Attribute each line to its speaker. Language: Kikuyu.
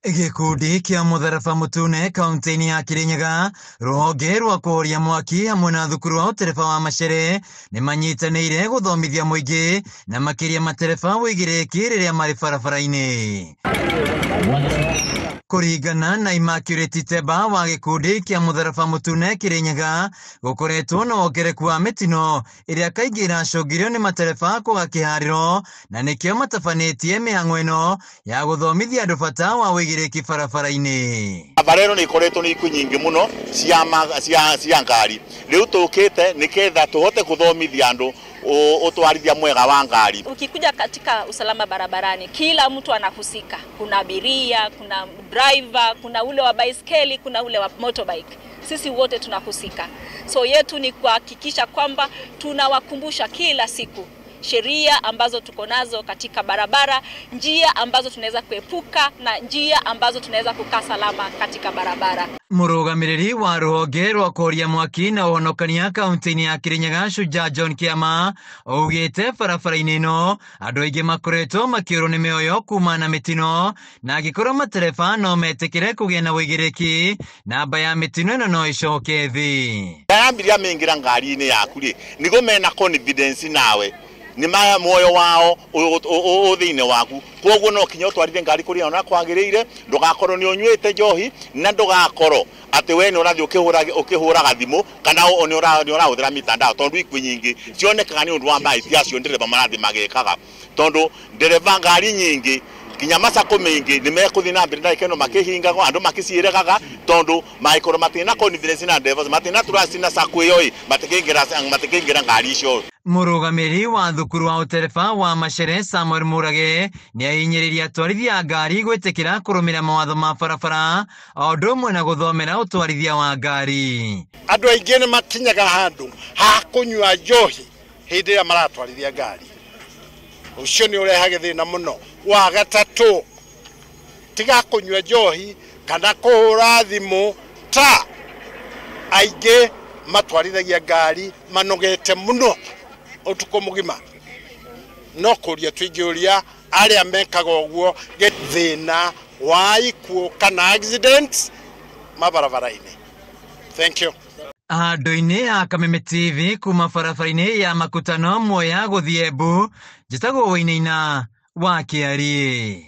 Speaker 1: Gĩkundi kĩa Mũtharaba Mũtune kaunti-inĩ ya Kirinyaga, rũhonge rwa kũhoria mwaki hamwe na thukuru wa ũtereba wa Macere nĩ manyitanĩire gũthomithia mũingĩ na makĩria matereba wĩigĩrĩrĩki rĩrĩa marĩ barabara-inĩ. Kũringana na Immaculate Teba wa gĩkundi kĩa Mũtharaba Mũtune Kirinyaga, gũkoretwo na wongerereku wa mĩtino ĩrĩa kaingĩ ĩracũngĩrĩrio nĩ matereba kwaga kĩharĩro na nĩkĩo matabanĩtie mĩhang'o ĩno ya gũthomithia andũ bata wa wĩigĩrĩrĩki barabara-inĩ.
Speaker 2: Barabara ĩno nĩ ĩkoretwo nĩ ikuũ nyingĩ mũno cia ngari. Rĩu tũkĩte nĩgetha tũhote gũthomithia andũ ũtwarithia mwega wa ngari.
Speaker 3: Ukikuja katika usalama barabarani, kila mtu anahusika. Kuna abiria, kuna driver, kuna ule wa baiskeli, kuna ule wa motorbike. Sisi wote tunahusika. So yetu ni kuhakikisha kwamba tunawakumbusha kila siku sheria ambazo tuko nazo katika barabara, njia ambazo tunaweza kuepuka na njia ambazo tunaweza kukaa salama katika barabara.
Speaker 1: Mũrũgamĩrĩri wa rũhonge rwa kũhoria mwaki na ũhonokania kaunti-inĩ ya Kirinyaga Shujaa John Kĩama augĩte barabara-inĩ ĩno andũ aingĩ makoretwo makĩũrwo nĩ mĩoyo kumana na mĩtino, na angĩkorwo matereba no metĩkĩre kũgĩa na wĩigĩrĩrĩki, namba ya mĩtino ĩno no ĩcoke thĩ.
Speaker 2: Yambiria mĩingĩra ngari-inĩ yaku rĩ, nĩguo mena confidence nawe nĩ maya muoyo wao thĩinĩ waku, koguo no kinya ũtwarithie ngari kũrĩa ona kwagĩrĩire, ndũgakorwo nĩ ũnyuĩte njohi na ndũgakorwo atĩ we nĩ ũrathiĩ ũkĩhũraga thimũ kana nĩ ũrahũthĩra mitandao, tondũ ikuũ nyingĩ cionekaga nĩ ũndũ wa mahĩtia acio ndereba marathiĩ magĩkaga, tondũ ndereba ngari nyingĩ kinya macako maingĩ nĩ mekũthiĩ na mbere ndagĩka ĩno makĩhingagwo, andũ makĩciĩregaga, tondũ mangĩkorwo matirĩ na confidence na drivers, matirĩ na trust na sacco ĩyo ĩ, matikĩingĩra ngari icio.
Speaker 1: Mũrũgamĩrĩri wa thukuru wa ũtereba wa Macere Samuel Mũrage nĩ ahinyĩrĩria atwarithia a ngari gwĩtĩkĩra kũrũmĩrĩra mawatho ma barabara o ũndũ ũmwe na gũthomera ũtwarithia wa ngari.
Speaker 4: Andũ aingĩ nĩ makinyaga handũ ha kũnyua njohi hĩndĩ ĩrĩa maratwarithia ngari, ũcio nĩ ũrehage thĩna mũno. Wa gatatũ, tiga kũnyua njohi kana kũhũra thimũ, ta aingĩ matwarithagia ngari manogete mũno ũtukũ mũgima. No kũria tũingĩũria arĩa mekaga ũguo thĩna wa ikuũ kana accidents mabarabara-inĩ. Thank you.
Speaker 1: Handũ-inĩ ha Kameme TV kuma barabara-inĩ ya Makutano Mwea gũthiĩ Embu, njĩtagwo Wainaina wa Kĩariĩ.